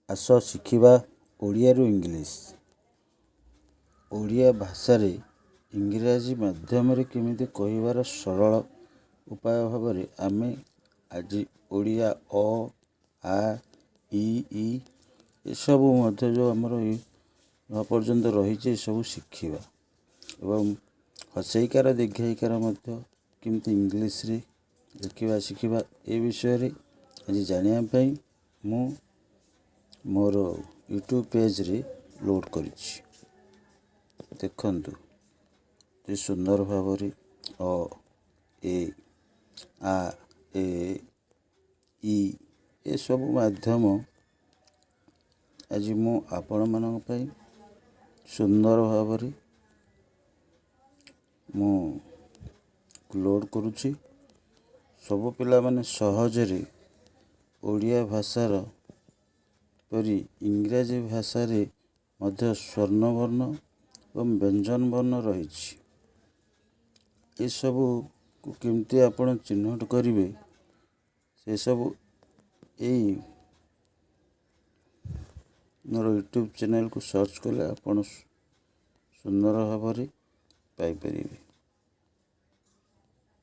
ଆସ ଶିଖିବା ଓଡ଼ିଆରୁ ଇଂଲିଶ। ଓଡ଼ିଆ ଭାଷାରେ ଇଂରାଜୀ ମାଧ୍ୟମରେ କେମିତି କହିବାର ସରଳ ଉପାୟ ଭାବରେ ଆମେ ଆଜି ଓଡ଼ିଆ ଅ, ଆ, ଇ, ଈ ଏସବୁ ମଧ୍ୟ ଯେଉଁ ଆମର ପର୍ଯ୍ୟନ୍ତ ରହିଛି, ଏସବୁ ଶିଖିବା ଏବଂ ହ୍ରସ୍ୱଇକାର ଦୀର୍ଘଈକାର ମଧ୍ୟ କେମିତି ଇଂଲିଶରେ ଲେଖିବା ଶିଖିବା, ଏ ବିଷୟରେ ଆଜି ଜାଣିବା ପାଇଁ ମୁଁ ମୋର ୟୁଟ୍ୟୁବ୍ ପେଜ୍ରେ ଲୋଡ଼୍ କରିଛି। ଦେଖନ୍ତୁ, ଅତି ସୁନ୍ଦର ଭାବରେ ଅ, ଏ, ଆ, ଏ, ଇ ଏସବୁ ମାଧ୍ୟମ ଆଜି ମୁଁ ଆପଣମାନଙ୍କ ପାଇଁ ସୁନ୍ଦର ଭାବରେ ମୁଁ ଲୋଡ଼୍ କରୁଛି। ସବୁ ପିଲାମାନେ ସହଜରେ ଓଡ଼ିଆ ଭାଷାର ପରି ଇଂରାଜୀ ଭାଷାରେ ମଧ୍ୟ ସ୍ୱରବର୍ଣ୍ଣ ଏବଂ ବ୍ୟଞ୍ଜନ ବର୍ଣ୍ଣ ରହିଛି। ଏସବୁକୁ କେମିତି ଆପଣ ଚିହ୍ନଟ କରିବେ, ସେସବୁ ଏଇ ମୋର ୟୁଟ୍ୟୁବ୍ ଚ୍ୟାନେଲ୍କୁ ସର୍ଚ୍ଚ କଲେ ଆପଣ ସୁନ୍ଦର ଭାବରେ ପାଇପାରିବେ।